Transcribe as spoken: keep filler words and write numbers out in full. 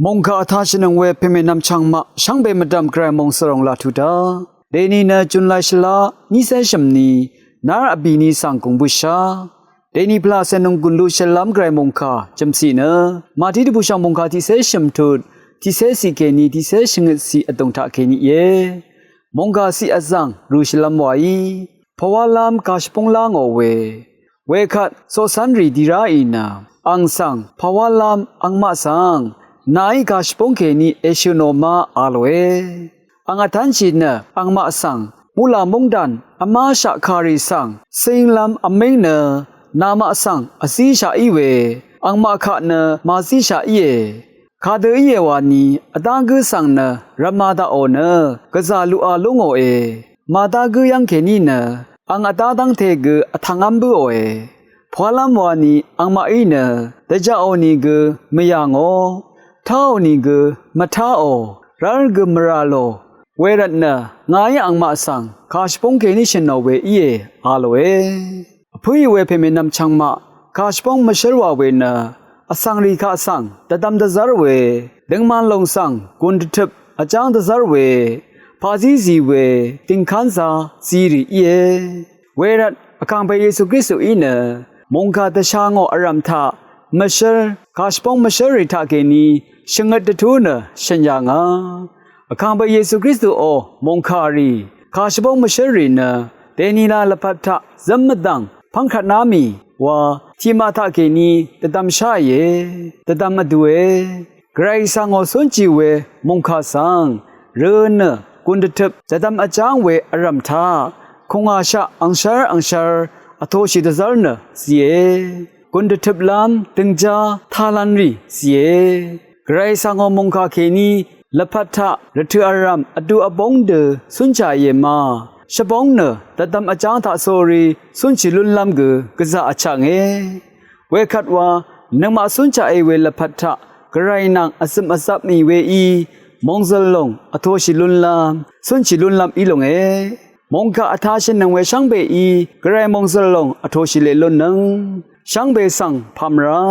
Mòngkà vtashìnøng we pèmènvm chvngmaq shvngbe mvdv̀m gvray mòngsvròng laq tuq daq. Dèni nø June laq shvlaq niqcé shø̀mni nár vbìni svng gùngbøshá. Dèni pvlaq cènung gùn lushvlv́m gvray mòngkà jø̀mciq nø Màtí dvbùshv̀ng mòngkà tiqcé shø̀m tut tiqcé ciq kèní tiqcé shvngøt ciq vdùng taq kèní íe. Mòngkà ciq vzv̀ng rø̀shvlv́m wàí pvwálv́m kàshvbóng lá ngò we. Wekvt coqcv́nrì di ráì nø ang svng pvwálv́m angmaq svng nàí kàshvbóng kèní èshø̀ nò ma a lòe. Ang vtv́nshì nø angmaq svng muqlà móngdàn vmáshaq kàrì svng cínglv́m vmíng nø namaq svng vzíshaq í we angmaq kaq nø màzíshaq íe. Kadø íe wani vdá gǿ svng nø rvma daqò nø gvzà luqa lú ngòe. Màdá gǿ yv́ng kèní nø ang vdá dv́ngte gø vtvngv́m bǿòe. Pvwálv́m wani angmaqí nø dvjaqò nìgø mvyà ngò, táò nìgø mvtáò, rv́l gø mvrà lò. Wervtnø ngàí angmaq svng kàshvbóng kèní shø̀n nò we íe a lòe. Vpǿì we pèmènvm chvngmaq kàshvbóng mvshǿr wà we nø vsvngrì kaq svng dvdvm dvzv́r we, døngman lòng svng gùn dvtøp vjáng dvzv́r we, pàzí zì we, dìngkánzā zirì íe. Wervt Vkàngpè Yesu Kristuí nø mòngkà dvsha ngò vrv̀m taq mvshǿr, kàshvbóng mvshǿrrì taqkèní shvngøt dvtú nø shø̀n yà ngà. Vkàngpè Yesu Kristuò mòngkàrì kàshvbóng mvshǿrrì nø dènila lvpat taq zǿm mvdv̀ng pv́ngkvtná mì wa tiqmaq taqkèní dvdvmsháìe, dvdvm vdùe. Gvray svngò cúnshì we mòngkà svng rø nø gùn dvtøp dvdvm vjáng we vrv̀m taq kùngàshaq angshv́r angshv́r vtoshì dvzv́r nø zìe. Gùn dvtøplv́m døngjá taqlanrì zìe. Gvray svngò mòngkà kèní lvpat taq rvtø̀ vrv̀m vdu vbóng dø cúnshàìe ma. Shvbóng nø dvdvm vjáng taqsórí cúnshì lúnlv́m gø gvzà vchvtnge. Wekvt wa nøngmaq cúnshaqì we lvpat taq gvray nvng vzø̀m vzap mì weí mòngzø̀l lòng vtoshì lúnlv́m cúnshì lúnlv́m í longe. Mòngkà vtashønnøng we shvngbeí gvray mòngzø̀l lòng vtoshì leq lúnnøng shvngbe svng pàmvrá